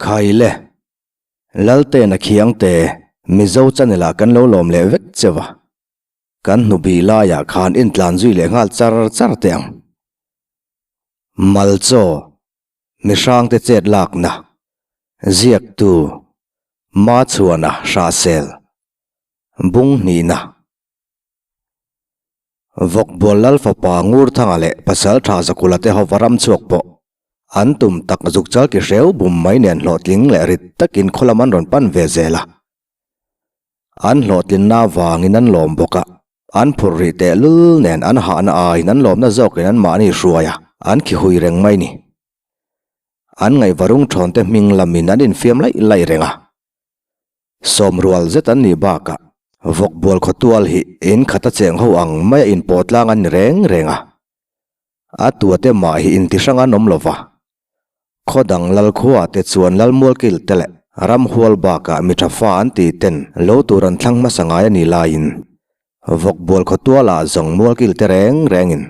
Khaile, Laltena Khiangte, Mizo channel ah kan lo lawm leh vek cheu a. Kan hnubi laiah khan intlan zui leh nghal char char teh ang. Malchaw, Mihrangte chet lakna, Ziaktu, Machhuana Hrahsel, Bung hnihna. Vawkbual Lal fapa Ngurthanga leh Pasaltha Zakula te hova ram chhuak pawh an tum tak zuk chal ki hreu bum mai nen hlawhtling leh rit takin khaw lam an rawn pan ve zel a. An hlawhtlinna avangin an lawm bawk a, an phur rih tehlul nen an hahna aiin an lawmna zawkin an mahni hruai a, an khi hui reng mai ni. An ngaihvarung thawnte hming lamin an infiam laih laih reng a. Sawmrual zet an nih bakah vawkbual khawtual hi in khat a cheng ho ang maia inpawh tlang an ni reng reng a. A tuate mah hi inti hrang an awm lo va. Khaw dang Lalkhua te chuan Lalmualkil te leh Ramhual bakah mi tha fa an ti ten lo tur an thlang hmasa ngai a nih laiin vawkbual khawtualah zawng Mualkil te reng rengin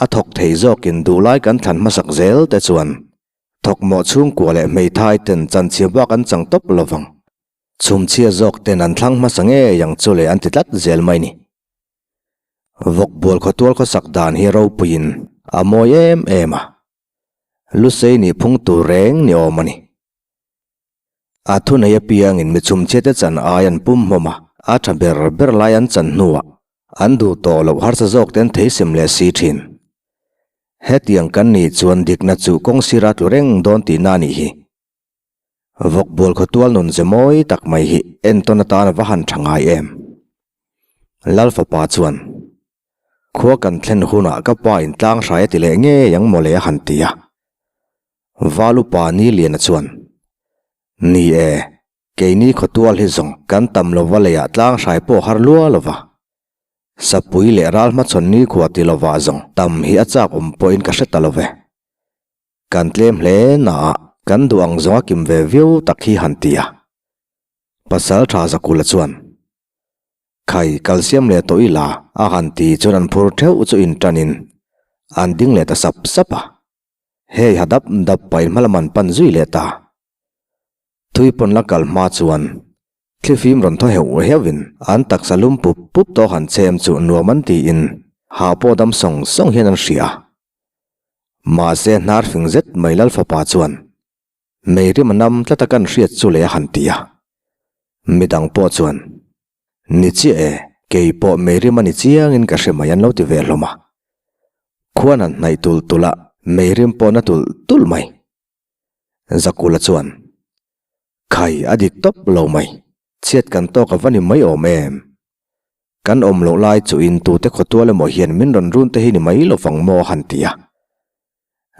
a thawk thei zawkin duhlai kan thlan hmasak zel te chuan Thawkmawh chhungkua leh hmeithai ten chanchhia bak an chang tawp lo vang. Chhumchhia zawk ten an thlang hmasa ngei ang chu le an ti tlat zel mai ni. Vawkbual khawtual khawsak dan hi ropuiin a mawi em em a. Lusei nih phung tur reng ni awm a ni. A thunei apiangin mi chhumchhia te chan ai an pum hmawm a, a tha ber ber lai an chan hnuah an duh tawh loh harsa zawk te an theisem leh si thin. Hetiang kan nih chuan dikna chu kawng sira tlu reng dawn tihna a nih hi. Vawkbual khawtual nun ze mawi tak mai hi entawn atan a va han tha ngai em. Lal fapa chuan, Khua kan thlen hunah ka pa in tlang hrai a ti leh ngei ang mawle a han ti a. Valupa Niliana chuan, Ni e, keini khawtual hi zawng kan tam lova leiah tlang hrai pawh har lua lova. Sapui leh ral hmachhawn nikhua ti lovah zawng tam hi a chak awm pawhin ka hre ta lo ve. Kan tlem hle naah kan duh ang zawng a kim ve viau tak hi han ti a. Pasal tha Zakula chuan, Khai, kal siam leh tawh ila a han ti chuan an phur theuh chu inṭanin an ding leh ta sap sap a. Hei ha dap dap pahin hma lam an pan zui leh ta. Thui pawn la kal hma chuan thlifim rawn thaw heuh heuhin an taksa lum pup pup tawh han chhem chu nuam an tiin hah pawh dam sawng sawng hian an hria. Mahse hnar fing zet mai Lal fapa chuan Meirim a nam tlat a kan hriat chu leh a han ti a. Midang pawh chuan Ni chiah e, kei pawh Meirim a ni chiangin ka hre mai an lo ti ve hlawm a. Khuan han hnaih tul tul a, Meirim pawh na tulh tulh mai. Zakula chuan, Khai, a dik tawp lo mai. Chhiat kan tawk a va ni mai awm em? Kan awm loh lai chuhin tute khawtual emaw hian min rawn run te hi ni mai lovang maw a han ti a.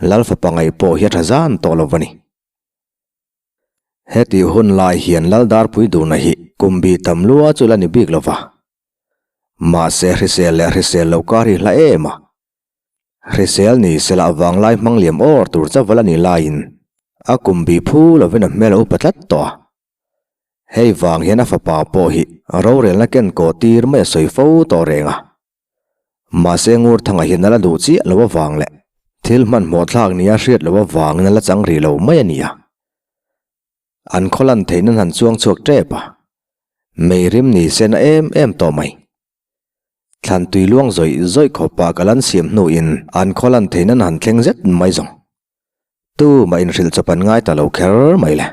Lal fapa ngaih pawh hi a tha zan tawh lo va ni. Heti hun lai hian Lal Darpui Durna hi kum bi tam lua chu la ni bik lo va. Mahse hrisel leh hrisel lo kar hi hla em a. Hrisel ni sela vanglai hmang liam awr tur chaval a nih laiin a kum bih phu lovin a hmel a upa tlat tawh a. Hei vang hian a fapa pawh hi rorelna ken kaw tir mai a sawi fo tawh reng a. Mahse Ngurthanga hian a la duh chiah lo avang leh thil hmanhmawh thlak nia hriat loh avangin a la chang rih lo mai a ni a. An khaw lan theihna han chuang chhuak tep a, meirim ni se na em em tawh mai. Thlan tui luang zawih zawih khawpah ka lan siam hnuin an khaw lan theihna han thleng zet mai zawng. Tu mah inhrilh chawp an ngai ta lo kher mai le.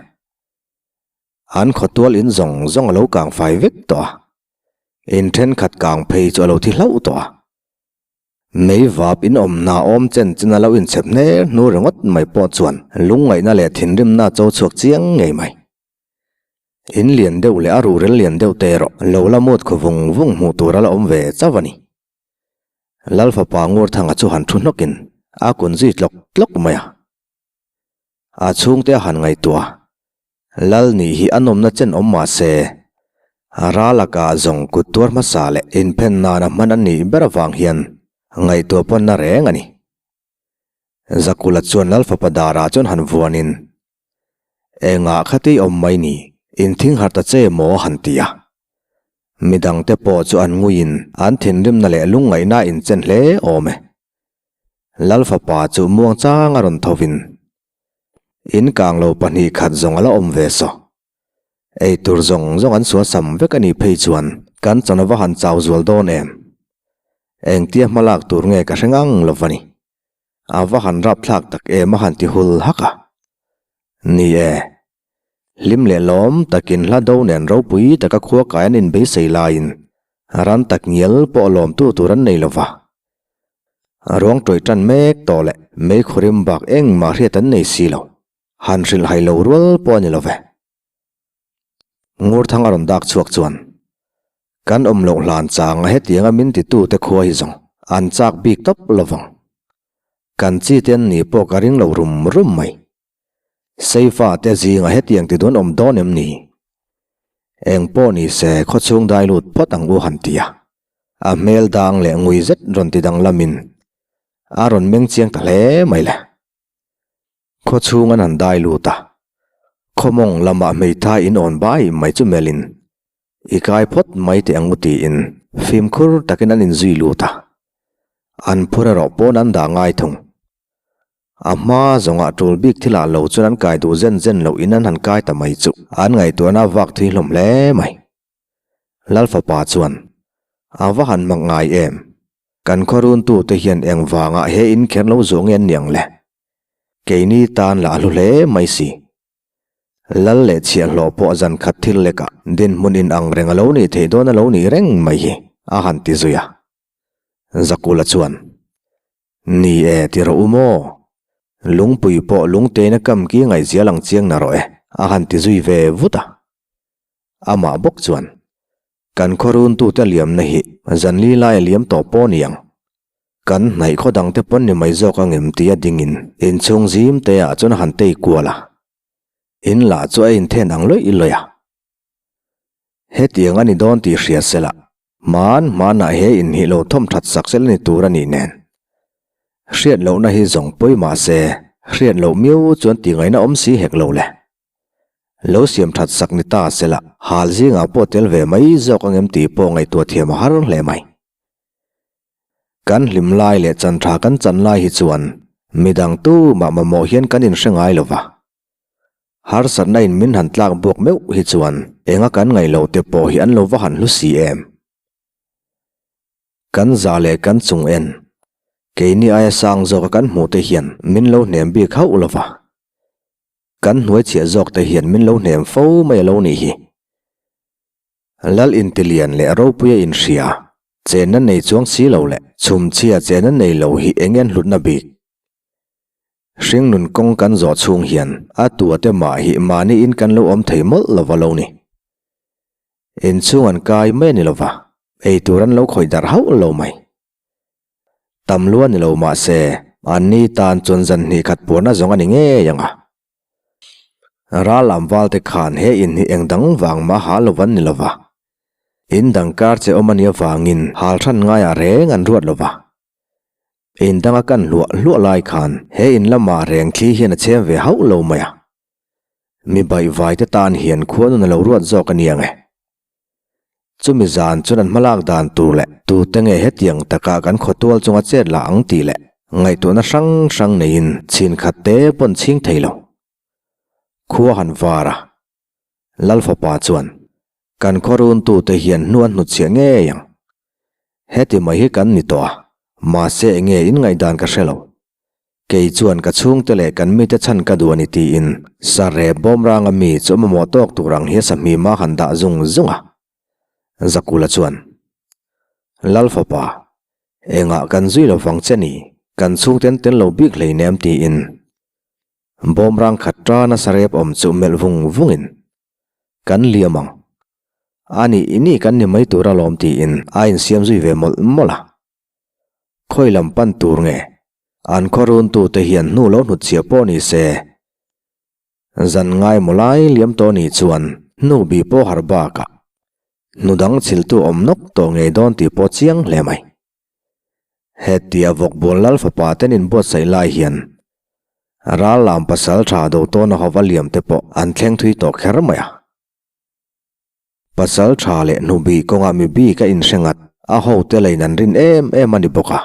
An khawtual in zawng zawng a lo kang fai vek tawh a. In thenkhat kang phei chu a lo thi hlauh tawh a. Mei vap in awmna awm chen chen a lo inchhep hner hnu ringawt mai pawh chuan lungngaihna leh thinrimna a cho chhuak chiang ngei mai. In lian deuh leh a ruhrel lian deuh te erawh lo la mut khaw vung vung hmuh tur a la awm ve chauh a ni. Lal fapa Ngurthanga chu han thu hnawkin a kun zui tlawk tlawk mai a. A chhungte a han ngaihtuah a, Lal nih hi a nawmna chen awm mah se, ral a kah zawng kut tuar hmasa leh inphen nana hman a nih ber avang hian ngaihtuah pawnna reng a ni. Zakula chuan Lal fapa darah chuan han vuanin, Engah khatei awm mai ni, inthing harh ta che maw a han ti a. Midangte pawh chu an nguiin an thinrimna leh lungngaihna a inchen hle awm e. Lal fapa chu muang chang a rawn thovin. In kang lo 2 khat zawng a la awm ve saw. Ei tur zawng zawng an suasam vek a nih phei chuan kan chawn a va han chau zual dawn em. Engtia hma lak tur nge ka hre ngang lo va ni. A va han rapthlak tak em a han ti hul hak a. Ni e. Hlim leh lawm takin hla do nen ropui taka khua kai an inbeisei laiin ran tak ngial pawh lawmtu tur an nei lo va. Ruang tawih tan mek tawh leh meikhurim bak engmah hriat an nei si lo. Han hrilh hai lo rual pawh a ni lo ve. Ngurthang a rawn dak chhuak chuan, Kan awm loh hlan chang a hetianga min titute khua hi zawng an chak bik tawp lo vang. Kan chi te an ni pawh ka ring lo rum rum mai. Seifa te zinga hetiang ti dawn awm dawn em ni? Eng pawh ni se khawchhung dai lut phawt ang u han ti a. A hmel dang leh ngui zet rawn ti danglamin a rawn meng chiang ta hle mai le. Khaw chhung an han dai lut a, khaw mawng lamah hmeithai in awn bai mai chu melhin i kai phawt mai teh ang u tiin fimkhur takin an inzui lut a, an phur erawh pawn an dah ngai thung. A hma zawngah tul bik thilah lo chuan an kai duh zen zen loh in an han kai ta mai chu an ngaihtuahna a vak thui hlawm hle mai. Lal fapa chuan, A va han mak ngai em? Kan khaw runtute hian engvangah he in kher lo zawh nge an niang le? Keini tan lah a hlu hle mai si. Lal leh chhiahhlawh pawh zan khat thil lekah dinhmun in ang reng a lo nih theih dawn a lo nih reng mai hi, a han ti zui a. Zakula chuan, Ni e, ti rawh u maw? Lungpui pawh lungtein a kam ki ngaihzial ang chiang na rawh e, a han ti zui ve vut a. Amah bawk chuan, Kan khaw runtute liamna hi zan li lai a liam tawh pawh ni ang. Kan hnaih khaw dangte pawn ni mai zawk ang em tia dingin inchhung zim te ah chuan a han tei kual a. In lah chu a inthen ang lawih lawih a. Hetiang a ni dawn tih hria sela, hman hmanah he in hi lo thawm that sak sel a ni tur a nih nen. Hriat lohna hi zawng pawi mahse, hriat loh miau chuan tihngaihna awm si hek lo le. Lo siam that sak ni ta sela, hal zingah pawh tel ve mai zawk ang em tih pawh ngaihtuah thiam a har hle mai. Kan hlim lai leh chan tha kan chan lai hi chuan midang tu mah mamawh hian kan inhre ngai lo va. Harsatna in min han tlak buak meuh hi chuan enga kan ngaih loh te pawh hi an lo va han hlu si em. Kan za leh kan chung en, keini aia sang zawka kan hmuh te hian min lo hnem bik hauh lo va. Kan hnuai chhiah zawk te hian min lo hnem fo mai a lo nih hi. Lal intilian leh ropuia inhria, chenna nei chuang si lo leh chhumchhia chenna nei lo hi eng en hlutna bik? Hringnun kawng kan zawh chhung hian a tua te mah hi mahni in kan lo awm thei mawlh lo va lo ni. Inchhung an kai mai a ni lo va, eitur an lo khawih darh hauh lo mai. Tam lua ni lo mah se, anni tan chuan zan hnih khat puanna zawng a ni ngei ang a. Ral lam valte khan he in hi eng dang vang mah hal lo an ni lo va. In dang kar che awm a nih avangin hal hran ngaiah reng an ruat lo va. In danga kan hluah hluah lai khan he in lamah reng thli hian a chhem ve hauh lo mai a. Mi baihvai te tan hian khuanun a lo ruat zawk a ni ang e. Chumi zan chuan an hmalak dan tur leh tute nge hetiang taka kan khawtual chunga chet lah ang tih leh ngaihtuahna hrang hrang neiin chhin khat te pawn chhing thei lo. Khua han var a. Lal fapa chuan, Kan khaw runtute hian hnu an hnutchhiah ngei ang. Heti mai hi kan ni tawh a, mahse enge in ngaihdan ka hre lo. Kei chuan ka chhungte leh kan mite chhan ka duh a ni tiin Sarep bawmranga mi chu a mamawh tawk tur ang hi a sahmima han dah zung zung a. Zakula chuan, Lal fapa, engah kan zui lo vang che ni, kan chhungte an tel lo bik hleinem tiin bawmrang khat tana Sarep awm chu melh vung vungin, Kan liam ang. A nih nih kan ni mai tur alawm tiin a insiam zui ve mawlh mawlh a. Khawi lam pan tur nge? An khaw runtute hian hnu lo hnutchhiah pawh ni se, zan ngaimaw lai liam tawh ni chuan hnu bi pawh har bakah hnu dang chhiltu awm nawk tawh ngei dawn tih pawh chiang hle mai. Hetia vawkbual lal fapa ten inbuatsaih lai hian ral lam pasal tha do tawna hova liam te pawh an thleng thui tawh kher mai a. Pasal tha leh hnubi kawngah mi bik a inhre ngat, a hote leiin an rin em em a ni bawk a.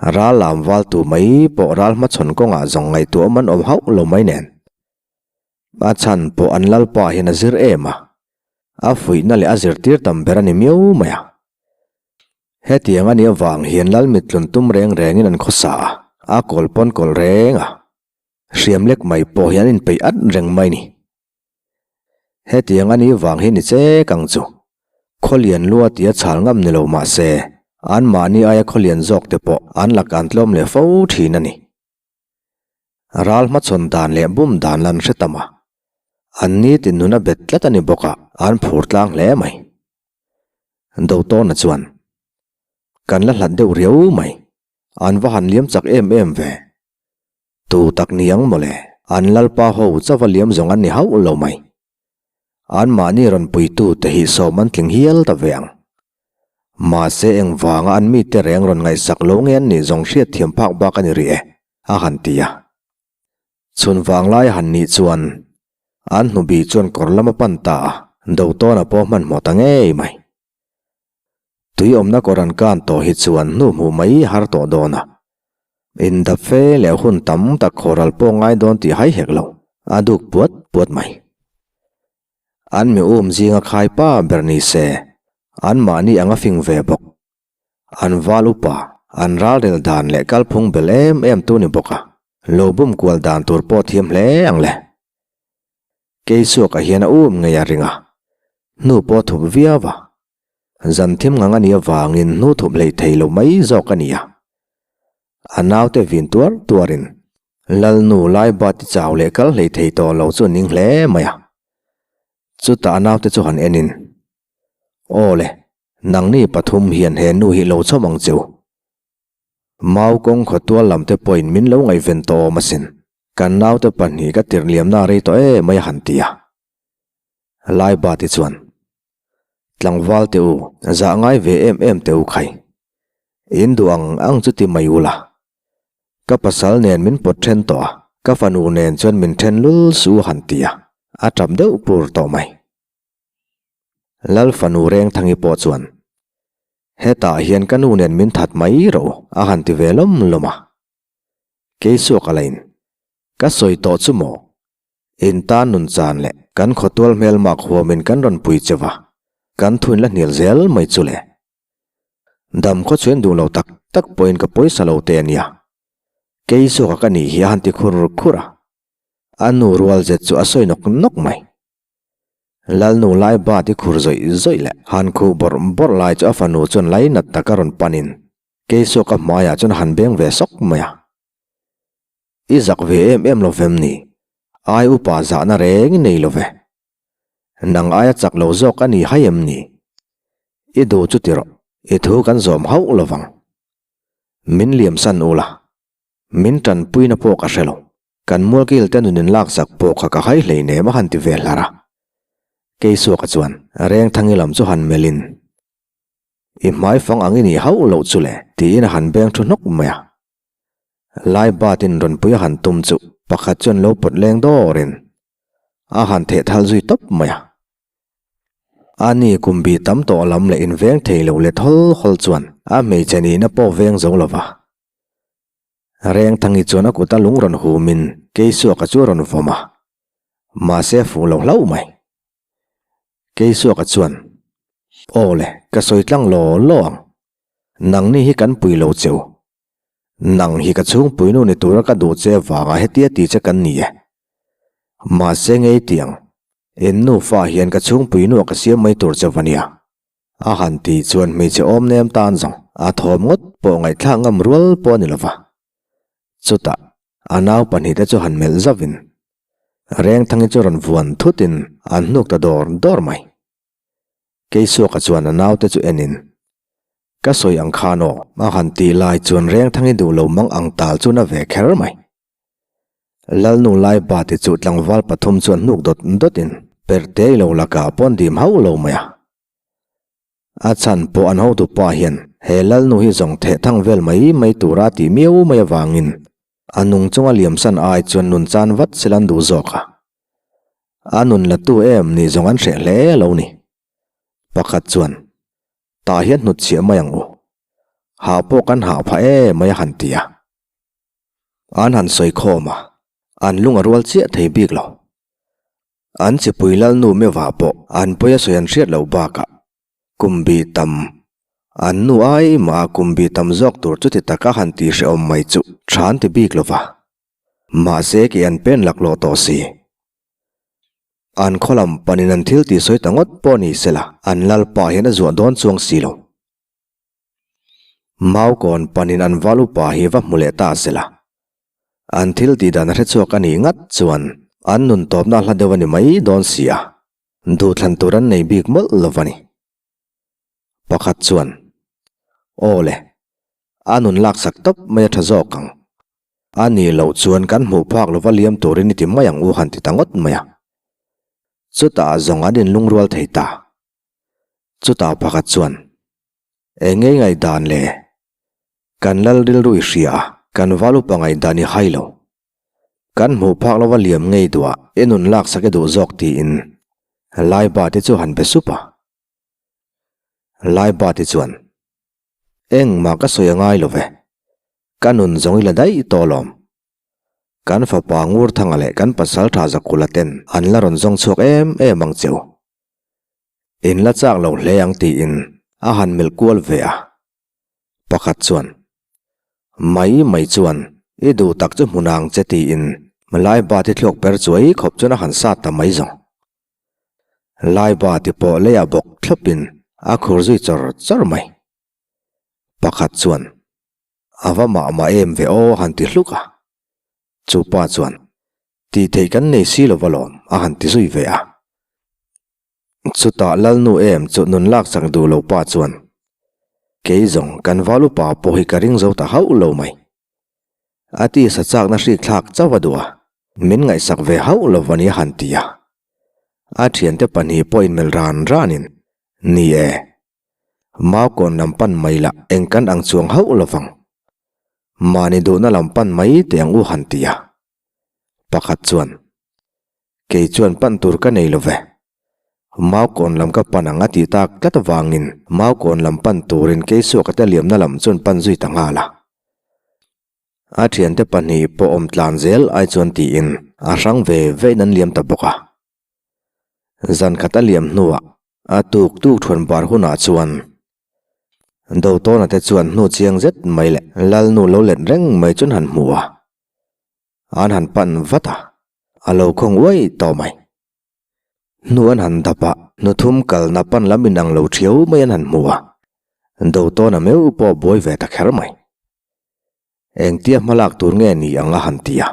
Ral lam val tu mai pawh ral hmachhawn kawngah zawng ngaihtuah awm an awm hauh lo mai nen. A chhan pawh an lalpa hian a zir em a, a fuihna leh a zirtir tam ber a ni miau mai a. Hetiang a nih avang hian lal mittlun tum reng rengin an khawsa a, a kawl pawn kawl reng a. Hriam lek mai pawh hi an inpeih at reng mai ni. Hetiang a nih vang hi ni che kang chu. Khawlian lua tia chhal ngam ni lo mah se, anmahni aia khawlian zawk te pawh an lak an tlawm leh fo thin a ni. Ral hmachhawn dan leh bum dan lan hre tam a, an nitin nun a bet tlat a ni bawk a, an phur tlang hle mai. Dotawna chuan, Kan la hlat deuh riau mai, an va han liam chak em em ve. Tu tak ni ang mawle, an lalpa ho chauha liam zawng an ni hauh lo mai. Anmahni rawn puitu te hi sawm an tling hial ta ve ang. Mahse engvanga an mite reng rawn ngaihsak lo nge an nih zawng hriat thiam phak bak a ni rih e, a han ti a. Chhun vanglai a han nih chuan an hnubi chuan kawr lam a pan ta a, Dotawna pawh hmanhmawh ta ngei mai. Tui awmna kawr an kan tawh hi chuan hnu hmuh mai har tawh dawn a. Indap fe leh hun tam tak khawral pawh ngai dawn tih hai hek lo, a duk puat puat mai. An mi um zinga khai pa ber ni se, anmahni ang a fing ve bawk. An val upa, an ralrel dan leh kalphung bel em em tu ni bawk a, lo bum kual dan tur pawh thiam hle ang le. Keisuakah hian a um ngei a ring a, hnu pawh a thup viau a. Zan thim ngang a nih avangin hnu thup hlei thei lo mai zawk a ni a. A naute vin tuar tuarin Lalnu Laiba ti chau leh kal hlei thei tawh lo chu a ning hle mai a. Chutah a naute chu han enin, Aw le, nangni pathum hian he nu hi lo chhawm ang che u. Mau kawng khawtual lam te pawhin min lo ngaihven tawh awm asin. Kan naute pahnih ka tirh liamna rei tawh em mai a han ti a. Laiba te chuan, Tlangval te u, zah ngai ve em em te u khai. In duh ang ang chu ti mai ula. Ka pasal nen min pawt then tawh a, ka fanu nen chuan min then lul su a han ti a, a tap deuh pur tawh mai. Lal fanu Rengthangi pawh chuan, Hetah hian ka nu nen min that mai rawh u, a han ti ve lawm lawm a. Keisuak a la in, Ka sawi tawh chu maw? In tan nun chan leh kan khawtual hmelmak huamin kan rawn pui che va, kan thuin la hnial zel mai chu le. Dam khaw chuen duh lo tak tak pawhin ka pawisa lo te a nia. Keisuaka ka nih hi a han ti khur khur a. A nu rual zet chu a sawi nawk nawk mai. Lalnu lai bat i khur zawih zawih leh han khuh bawrh bawrh lai chu a fanu chuan lainat taka rawn panin Keisuaka hmaiah chuan a han beng ve sawk mai a. I zak ve em em lo vem ni? Ai upa zahna reng i nei lo ve. Nang aia chak lo zawk a ni hai em ni? I duh chu ti rawh, i thu kan zawm hauh lo vang. Min liamsan ula, min tanpuina pawh ka hre lo. Kan mualkil te nun in laksak pawh kha ka hai hlei nem a han ti ve hlar a. Keisuaka chuan Rengthangi lam chu han melh in, I hmai fang ang i nih hauh loh chu le tiin a han beng thu hnawk mai a. Lai bat in rawnpui a han tum chu pakhat chuan lo pawt leng dawr in a han theh thal zui tawp mai a. A ni kum bi tam tawh lam leh inveng thei lo let hawl hawl chuan a hmeichhe nihna pawh veng zo lo va. Rengthangi chuan a kut a lung rawn humin Keisuaka chu a rawn vawm a, mahse a fuh lo hlauh mai. Keisuaka chuan, Aw le, ka sawi tlang law law ang. Nangni hi kan pui lo che u. Nang hi ka chhungpuinu ni tura ka duh che avanga hetia ti che kan ni e. Mahse ngei tiang, in nufa hian ka chhungpuinu a ka siam mai tur che va nia. A han tih chuan hmeichhe awm nem tan zawng a thawm ngawt pawh ngaihthlak ngam rual pawh a ni lo va. Chutah a nau pahnihte chu han melh zauhin Rengthangi chu rawn vuan thutin an hnuk ta dawr dawr mai. Keisuaka chuan a naute chu enin, Ka sawi ang khan aw, a han tih lai chuan Rengthangi duh lo mang ang tal chu na ve kher mai. Lalnu Laiba ti chu tlangval pathum chuan hnuk dawt dawtin Perhtei lo lakah pawn dim hauh lo mai a. A chhan pawh an hotu pa hian he Lalnu hi zawng theh thang vel mai mai tura tih miau mai avangin a nung chunga liamsan ai chuan nun chan vat sel an duh zawk a. A nun la tu em nih zawng an hreh hle lo ni. Pakhat chuan, Tah hian hnutchhiah mai ang u. Hah pawh kan hah phah em mai a han ti a. An han sawi khawm a, an lung a rual chiah thei bik lo. An chipui lalnu meuhah pawh an pawi a sawi an hriat loh bakah kum bi tam, an nu ai mah kum bi tam zawk tur chuti taka han tih hrehawm mai chu tha an ti bik lo va. Mahse kei an pen laklawh tawh si. An khaw lam panin an thil tih sawi ta ngawt pawh ni sela an lalpa hian a zuah dawn chuang si lo. Maukawn panin an val upa hi va hmu leh ta sela. An thil tih dan a hre chhuak a nih ngat chuan an nun tawpna hla deuh a ni mai dawn si a, duhthlan tur an nei bik mawlh lo va ni. Pakhat chuan, Aw le, a nun laksak tawp mai a tha zawk ang. A nih loh chuan kan hmuh phak lova liam turin i ti mai ang u han ti ta ngawt mai a. Chutah zawng an inlungrual thei ta. Chutah pakhat chuan, Eng ngei ngaihdan le? Kan lal rilru i hria a, kan val upa ngaihdan i hai lo. Kan hmuh phak lova liam ngei duah i nun laksak i duh zawk tiin Laiba te chu han be sup a. Laiba te chuan, Engmah ka sawi a ngai lo ve, ka nun zawng i la daih tawh alawm. Kan fapa Ngurthanga leh kan pasaltha Zakula ten an la rawn zawng chhuak em em ang che u. In la chak lo hle ang tiin a han melh kual ve a. Pakhat chuan, Mai mai chuan i duh tak chu hmun ang che tiin Laiba ti thluak per chuai khawp chuan a han sat ta mai zawng. Laiba ti pawh leiah bawk thlawpin a khur zui chawr chawr mai. Pakhat chuan, A va mah mah em ve aw han ti hluk a. Chu pa chuan, Tih theih kan nei si lo va lawm a han ti zui ve a. Chutah Lalnu em chu nun lak chak duh lo pa chuan, Kei zawng kan val upa pawh hi ka ring zo ta hauh lo mai. A tisa chakna hrik thlak chauh a duh a, min ngaihsak ve hauh lo va ni a han ti a. A thiante pahnih pawh inmelh ran ranin, Ni e, Maukawn lam pan mai lah eng kan ang chuang hauh lo vang. Mahni duhna lam pan mai teh ang u han ti a. Pakhat chuan, Kei chuan pan tur ka nei lo ve. Maukawn lam ka pan ang a tih tak tlat avangin Maukawn lam pan turin Keisuaka te liamna lam chuan pan zui ta nghal a. A thiante pahnih pawh awm tlan zel ai chuan tiin a hrang ve vein an liam ta bawk a. Zan khat a liam hnuah a tuk tuk thuan bar hunah chuan Dotawna te chuan hnu chiang zet mai leh Lalnu lo let reng mai chuan han hmu a, an han pan vat a, a lo khawng uai tawh mai. Hnu an han dap a, hnu thum kalna pan lam inang lo thiau mai an han hmu a, Dotawna meuh pawh buai ve ta kher mai. Engtia hmalak tur nge ni ang a han ti a.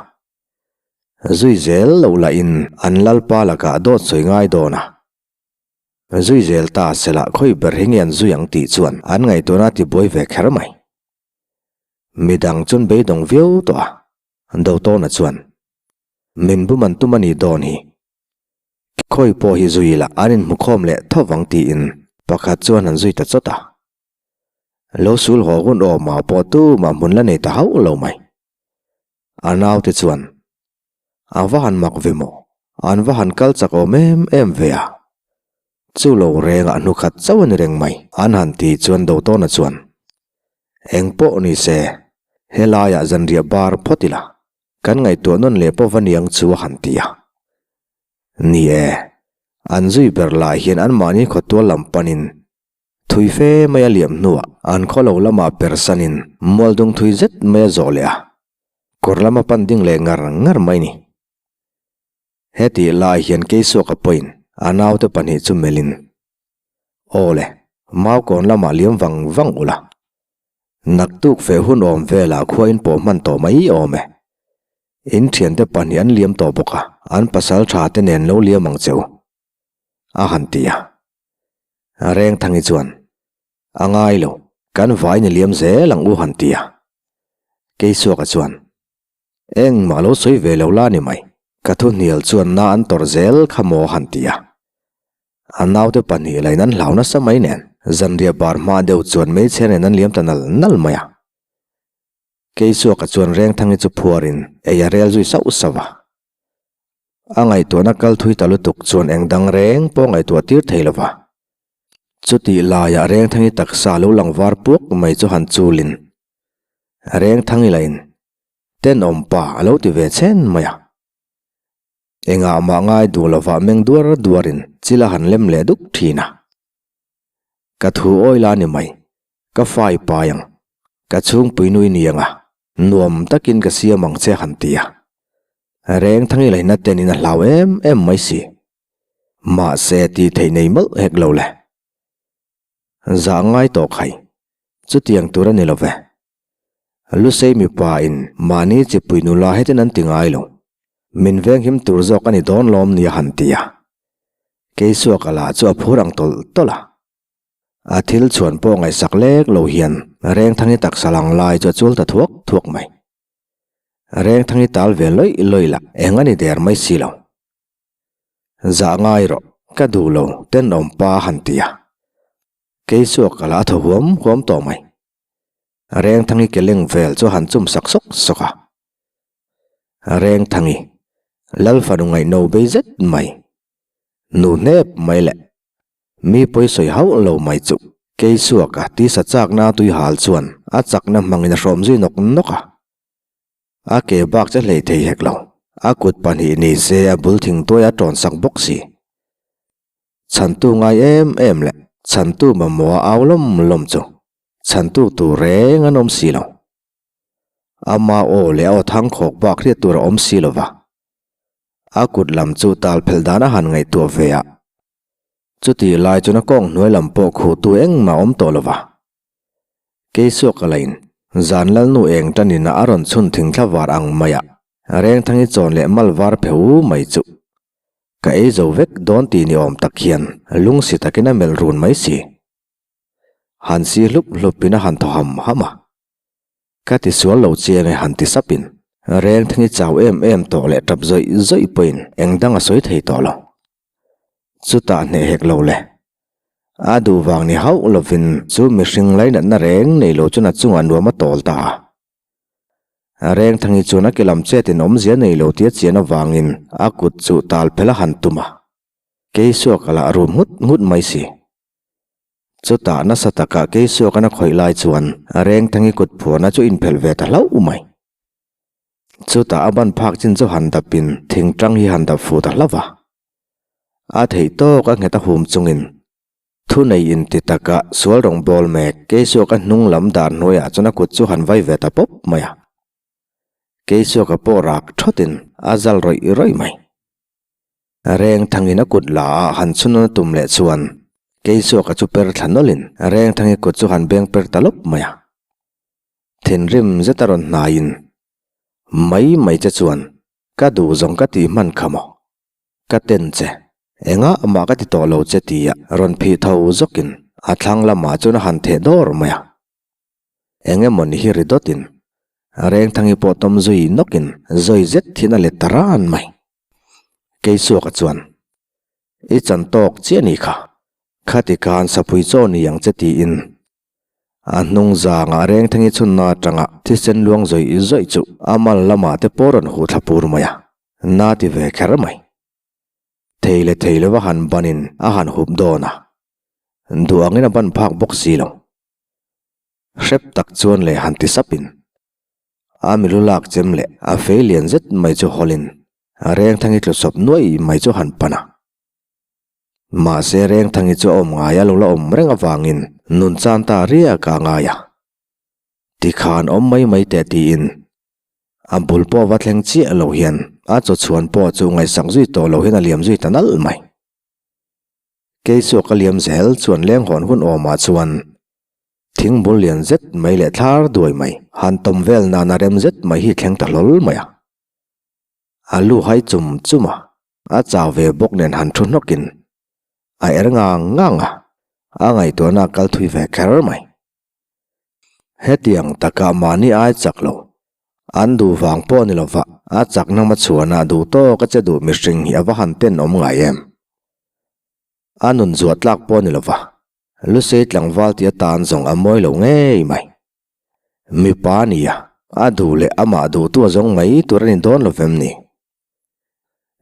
Zui zel lo lahin an lalpa lakah dawt sawi ngai dawn a. Zui zel ta sela khawi ber hi nge an zui ang tih chuan an ngaihtuahna a tibuai ve kher mai. Midang chuan beidawng viau tawh a, Dotawna chuan, Min bum an tum a nih dawn hi. Khawi pawh hi zui ila an inhmukhawm leh tho vang tiin pakhat chuan an zui ta chawt a. Lo sul haw hun awmah pawh tumah hmun la nei ta hauh lo mai. A naute chuan, A va han mak ve maw? An va han kal chak awm em em ve a. Chu lo rengah hnu khat chauh a ni reng mai. An han ti chuan Dotawna chuan, Eng pawh ni se, helaiah zanriah bar phawt ila, kan ngaihtuah nawn leh pawh va niang chu a han ti a. Ni e, an zui ber lai hian anmahni khawtual lam panin Thui fe mai a liam hnuah an khaw lo lamah persanin mualdung thui zet mai a zawh leh a, kawr lama pan ding leh ngar ngar mai ni. Hetih lai hian Keisuaka pawhin a naute pahnih chu melhin, Aw le, Maukawn lamah liam vang vang ula. Naktuk feh hun awm velah khua in pawh hman tawh mai awm e. In thiante pahnih an liam tawh bawk a, an pasal tha te nen lo liam ang che u. A han ti a. Rengthangi chuan, A ngai lo, kan vai ni liam zel ang u han ti a. Keisuaka chuan, Engmah lo sawi ve lo la ni mai, ka thu hnial chuan na an tawrh zel kha maw han ti a. A naute pahnih lain an hlau nasa mai nen, zanriah bar hma deuh chuan hmeichhe nen an liam ta nal nal mai a. Keisuaka chuan Rengthangi chu phuarin ei a rel zui sauh sauh a. A ngaihtuahna kal thui ta lutuk chuan eng dang reng pawh ngaihtuah tir thei lo va. Chutih laiah Rengthangi taksa lo lang var puak mai chu han chulin Rengthangi lahin Tenawm pa a lo ti ve chhen mai a. Engah mah ngai duh lovah meng duar duarin chil a han lem leh duk thin a. Ka thu awi la ni mai, ka fai pai ang, ka chhungpui nui ni ang a, nuam takin ka siam ang che han ti a. Rengthangi laihna tenin a hlau em em mai si. Mahse tih theih nei mawlh hek lo le. Zah ngai tawh khai, chutiang tur a ni lo ve. Lusei mipa in mahni chipui nula hetin an ti ngai lo. Min venghim tur zawk a ni dawn lawm ni a han ti a. Keisuaka lah chu a phur ang tawlh tawlh a. A thil chhuan pawh ngaihsak lek lo hian Rengthangi taksa lang lai chu a chul ta thuak thuak mai. Rengthangi tal ve lawih lawih lah eng a ni der mai si lo. Zah ngai rawh, ka duh lo, tenawm pa a han ti a. Keisuaka lah a thaw huam huam tawh mai. Rengthangi ke leng vel chu a han chum sak sawk sawk a. Rengthangi, Lal fanu ngaihno bei zet mai. Nu hnep mai leh. Mi pawi sawi hauh lo mai chu. Keisuaka tisa chakna tui hal chuan a chakna hmangin a hrawm zui nawk nawk a. A ke bak che hlei thei hek lo. A kut pahnih ni se a bul thingtuai a tawn sak bawk si. Chhantu ngai em em leh chhantu mamawh a au lawm lawm chu chhantu tur reng an awm si lo. Ama aw leh a aw thang khawk bak hriat tur a awm si lo va. A kut lam chu tal phelh dan a han ngaihtuah ve a. Chutih lai chuan a kawng hnuai lam pawh khuhtu engmah a awm tawh lo va. Keisuak a lain zan lalnu eng tanin a rawn chhun thingthla var ang mai a, Rengthangi chawn leh mal var pheu mai chu Ka ei zo vek dawn tih ni awm tak hian lungsi takin a melh run mai si. Han si hlup hlupin a han thaw ham ham a. Ka ti sual lo chiang e han ti sapin Rengthangi chau em em tawh leh tap zawih zawih pawhin eng dang a sawi thei tawh lo. Chutah hneh hek lo le. A duh vang ni hauh lovin chu mihring lainatna reng nei lo chuan a chungah nuam a tawl ta a. Rengthangi chuan a ke lam chet in awmzia nei lo tia chian avangin a kut chu tal phel a han tum a. Keisuaka lah a rum nghut nghut mai si. Chutah nasa takah Keisuakan a khawih lai chuan Rengthangi kut phuarna chu inphelh ve ta hlauh mai. Chutah a ban phak chin chu han dapin thingtang hi han dap fuh ta hlauh a. A theih tawk a nghet a hum chungin Thunei inti taka sual rawng bawl mek Keisuaka hnung lam dar hnuaiah chuan a kut chu han vai ve ta pawp mai a. Keisuaka pawh rak thawtin a zal rawih rawih mai. Rengthangin a kut la a han chhun a tum leh chuan Keisuaka chu per thla nawlhin Rengthangi kut chu han beng per ta lawp mai a. Thinrim zeta rawn hnaiin mai mai che chuan ka duh zawng ka tih hman kha maw? Ka ten che. Engah mah ka ti tawh lo che tia rawn phih tho zawkin a thlang lamah chuan a han theh dawr mai a. Eng emaw ni hi ri dawtin Rengthangi pawh tawm zui nawkin zawi zet hian a let ta ran mai. Keisuaka chuan, I chan tawk chiah ni kha. Khati khan sapui chaw ni ang che tiin a hnung zangah Rengthangi chhunna atanga thisen luang zawih zawih chu a mal lamah te pawh rawn huh thla pur mai a. Na ti ve kher mai. Thei leh thei lova han banin a han hup dawn a, duh angin a ban phak bawk si lo. Hrep tak chuan leh han ti sapin a milu lak chem leh a fei lian zet mai chu hawlin Rengthangi tlu sawp nuai mai chu han pan a. Mahse Rengthangi chu a awm ngai a lo la awm reng avangin nun chan ta riak a ngai a. Tikhan awm mai mai teh tiin A bul pawh va thleng chiah lo hian a chaw chhuan pawh chu ngaihsak zui tawh lo hian a liam zui ta nalh mai. Keisuak a liam zel chuan leng hawn hun awmah chuan thing bul lian zet mai leh thlar duai mai han tawm vel nana rem zet mai hi thleng ta hlawl mai a. A lu hai chum chum a, a chau ve bawk nen han thu hnawkin a er ngang ngang a, a ngaihtuahna a kal thui ve kher mai. Hetiang taka mahni ai chak lo, an duh vang pawh ni lova a chakna hmachhuanah duh tawk a che duh mihring hi a va han tenawm ngai em? A nun zuah tlak pawh ni lova Lusei tlangval tih atan zawng a mawi lo ngei mai. Mipa a nia, a duh leh amah duhtu a zawng mai tur a ni dawn lovem ni?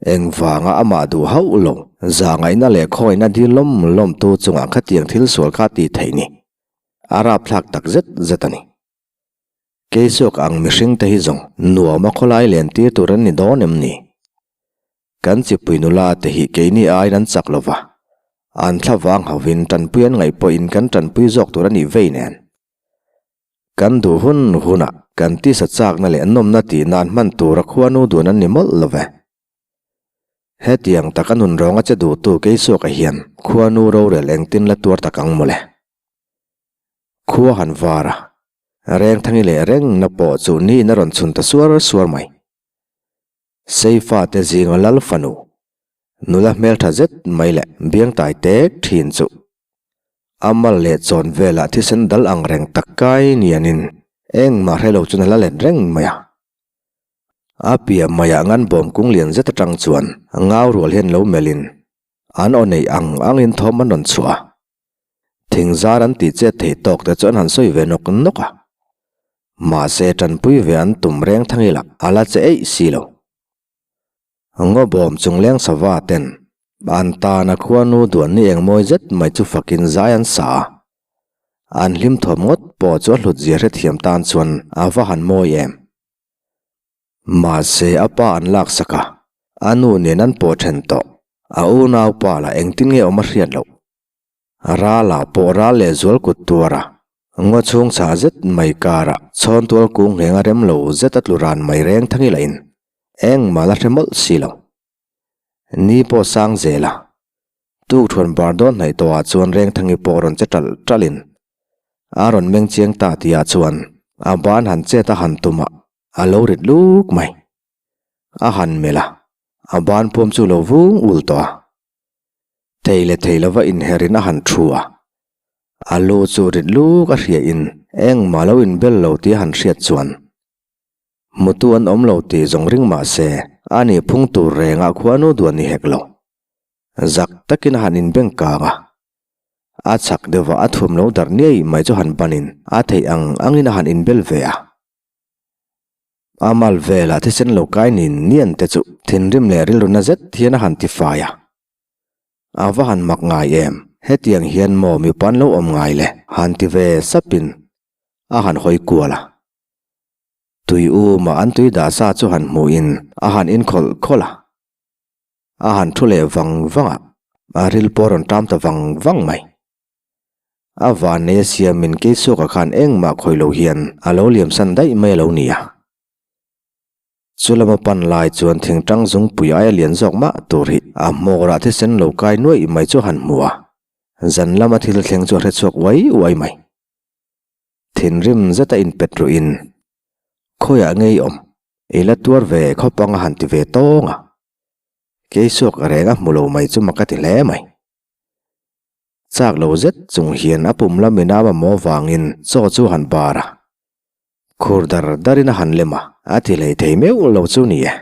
Engvanga amah duh hauh lo, zahngaihna leh khawngaihna dil lawm lawmtu chungah khatiang thil sual kha tih theih ni. A rapthlak tak zet zet a ni. Keisuak ang mihring te hi zawng nuam a khawlai len tir tur an ni dawn em ni? Kan chipui nula te hi keini aiin an chak lo va, an thla vang hovin tanpui an ngaih pawhin kan tanpui zawk tur a nih vei nen. Kan duh hun hunah kan tisa chakna leh nawmna tih nan hman tura khuanu duan an ni mawlh lo ve. Hetiang taka nun rawnga che duhtu Keisuaka hian khuanu rorel engtin la tuar tak ang mawle. Khua han var a, Rengthangi leh rengna pawh chu niin a rawn chhun ta suar suar mai. Seifate zinga lal fanu, nula hmeltha zet mai leh biangtai tek thin chu a mal leh chawn velah thisen dal ang reng tak kai nianin engmah hre lo chuan a la let reng mai a. A piah maiah ngan bawm kung lian zet atang chuan ngau rual hian lo melhin an aw neih ang angin thawm an rawn chhuah a. Thing zar an tih chet thei tawk te chu an han sawi ve nawk nawk a. Mahse tanpui ve an tum reng thang ila a la che eih si lo. Ngaw bawm chung leng sava ten an tana khuanu duan ni eng mawi zet mai chu fakin zai an sa a. An hlim thawm ngawt pawh chu a hlut zia hrethiam tan chuan a va han mawi em. Mahse a pa an laksak a, a nu nen an pawh then tawh. A unau pa lah engtin nge awm a hriat loh. Rala pawh ral leh zual kut tuar a, ngaw chhung chhah zet mai karah chhawn tual kung ngheng a rem lo zet a tlu ran mai reng thang ila in engmah la hre mawlh si lo. Ni pawh sang zel a, tukthuan bar dawn hnaih tawhah chuan Rengthangi pawh rawn che ṭalh ṭalhin a rawn meng chiang ta tihah chuan a ban han chet a han tum a, a lo rit luk mai. A han melh a, a ban puam chu lo vung ul tawh a. Thei leh thei lova inherin a han thu a, a lu chu rit luk a hriain engmah lo inbel lo tih a han hriat chuan hmutu an awm lo tih zawng ring mah se a nih phung tur rengah khuanu duan ni hek lo. Zak takin a han inbeng kang a, a chhak deuhva a thuam lo darh niai mai chu han banin a theih ang angin a han inbel ve a. A mal velah thisen lo kai nin nian te chu thinrim leh rilru na zet hian a han ti fai a. A va han mak ngai em, hetiang hian maw mipa an lo awm ngai le? Han ti ve sapin a han hawi kual a. Tui uma an tui dah sa chu han hmuhin a han inkhawlh khawlh a. A han thu leh vang vang a, a ril pawh a rawn ṭam ta vang vang mai. A vannei a siamin Keisuaka khan engmah khawi lo hian a lo liamsan daih mai a lo ni a. Chu lama pan lai chuan thingtang zungpui aia lian zawk mah tur hi a hmawrah thisen lo kai nuaih mai chu a han hmu a, zan lama thil thleng chu a hrechhuak uai uai mai. Thinrim zeta inpet ruhin, Khawiah ngei awm, i la tuar ve khawp ang a han ti ve tawng a. Keisuak reng a hmu lo mai chu mak a ti hle mai. Chak lo zet chung hian a pum lamin a mamawh vangin chaw chu a han bar a, khur dar darin a han lem a, a ti hlei thei meuh lo chu ni e.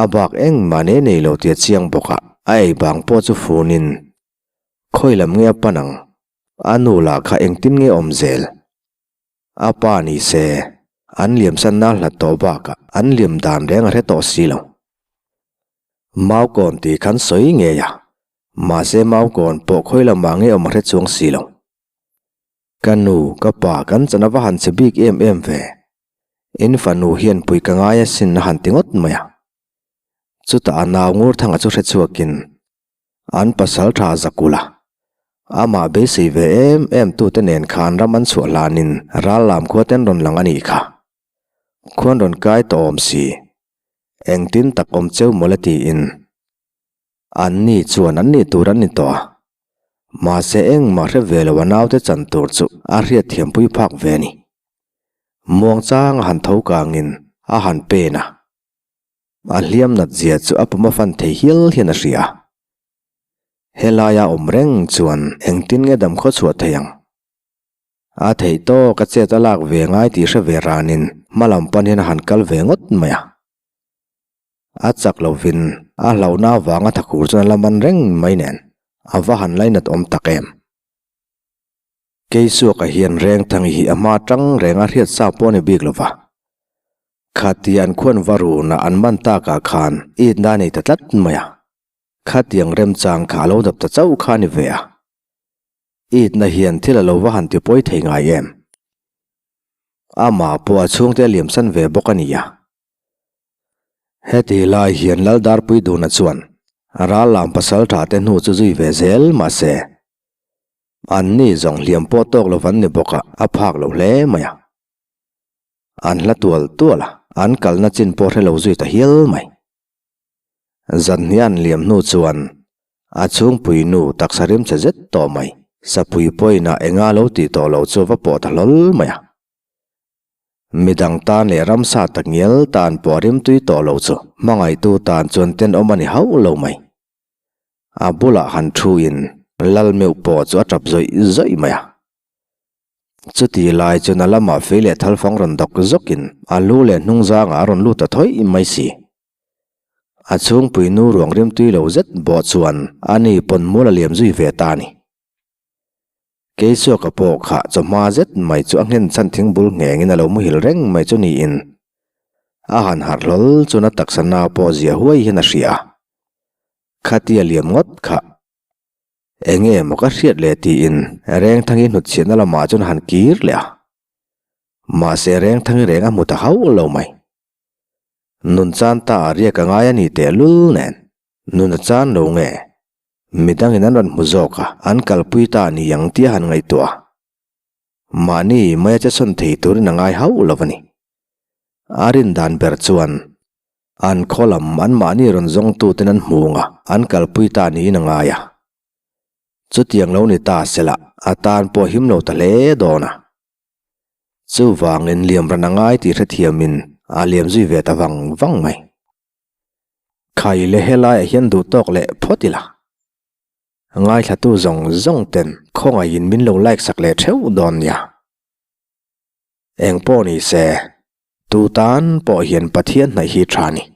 A bak engmah nei nei lo tih a chiang bawk a, a ei bang pawh chu funin khawi lam nge a pan ang, a nu lah kha engtin nge awm zel? A pa ni se, an liamsanna hlat tawh bakah an liam dan reng a hre tawh si lo. Maukawn tih khan sawi ngei a, mahse Maukawn pawh khawi lamah nge awm a hre chuang si lo. Ka nu, ka pa kan chan a va han che bik em em ve. In fanu hian pui ka ngai asin a han ti ngawt mai a. Chutah a nau Ngurthanga chu hre chhuakin an pasal tha Zakula, amah beisei ve em em tute nen khan ram an chhuah hlanin ral lam khua ten rawn lang a nih kha. Khuan rawn kai tawh awm si. Engtin tak awm cheu mawle tiin an ni chuan an nih tur an ni tawh a, mahse engmah hre ve lo a naute chan tur chu a hriat thiampui phak ve a ni. Muangchang a han tho kangin a han pen a, a hliam nat zia chu a pum a fan thei hial hian a hria. Helaia awm reng chuan engtin nge damkhaw chhuah thei ang? A theih tawk a chet a lak ve ngai tih hre ve ranin hma lam pan hian a han kal ve ngawt mai a. A chak lovin a hlauhna avanga thakur chuan a la man reng mai nen a va han lainat awm tak em. Keisuaka hian Rengthangi hi a hma tang reng a hriat sa pawh a ni bik lo va. Khatian khuan va runa an man takah khan itna a nei ta tlat mai a. Khatiang remchang kha a lo dap ta chauh kha a ni ve a. Itna hian thil a lo va han tipawi thei ngai em? Amah pawh a chhungte a liamsan ve bawk a ni a. Heti lai hian Laldarpui Duna chuan ral lam pasal tha te hnu chu zui ve zel mahse, anni zawng hliam pawh tawk lo van ni bawk a, a phak lo hle mai a. An hla tual tual a, an kalna chin pawh hre lo zui ta hial mai. Zanhnih an liam hnu chuan a chhungpui nu taksa rimchhe zet tawh mai, sapui pawhin a enga lo tih tawh loh chu va pawh ta hlawl mai a. Midang tan leh ramsa tak ngial tan pawh a rimtui tawh lo chu hmangaihtu tan chuan tenawm a ni hauh lo mai. A bulah han thuin lal meuh pawh chu a tap zawih zawih mai a. Chuti lai chuan a lamah fei leh thalfang rawn dawk zawkin a lu leh hnung zangah a rawn lut ta thawih mai si. A chhungpui nu ruang rimtui lo zet bawh chuan ani pawn mual a liam zui ve ta a ni. Keisuaka pawh kha chawhma zet mai chu a nghen chhan thingbul nghengin a lo muhil reng mai chu niin a han harh hlawl chuan a taksa na pawh zia huai hian a hria a, khatia liam ngawt kha enge maw ka hriat le tiin Rengthangi hnutchhiahna lamah chuan a han kir leh a, mahse Rengthangi reng a hmu ta hauh lo mai. Nun chan ta a riak a ngai a ni tehlul nen nun a chan lo nge? Midangin an rawn hmu zawk a, an kalpui ta a ni ang tih a han ngaihtuah a. Mahni maia che sawn thei turin a ngai hauh lo a ni. A rin dan ber chuan an khaw lam anmahni rawn zawngtuten an hmu ang a, an kalpui ta niin a ngai a. Chutiang lo ni ta sela a tan pawh him lo ta hle dawn a. Chuvangin liam ran a ngai tih hrethiamin a liam zui ve ta vang vang mai. Khai leh helaiah hian duh tawk leh phawt ila. Ngaithlatu zawng zawng ten khawngaihin min lo like sak leh theuh dawn nia. Eng pawh ni se, tu tan pawh hian Pathian hnaih hi tha ni.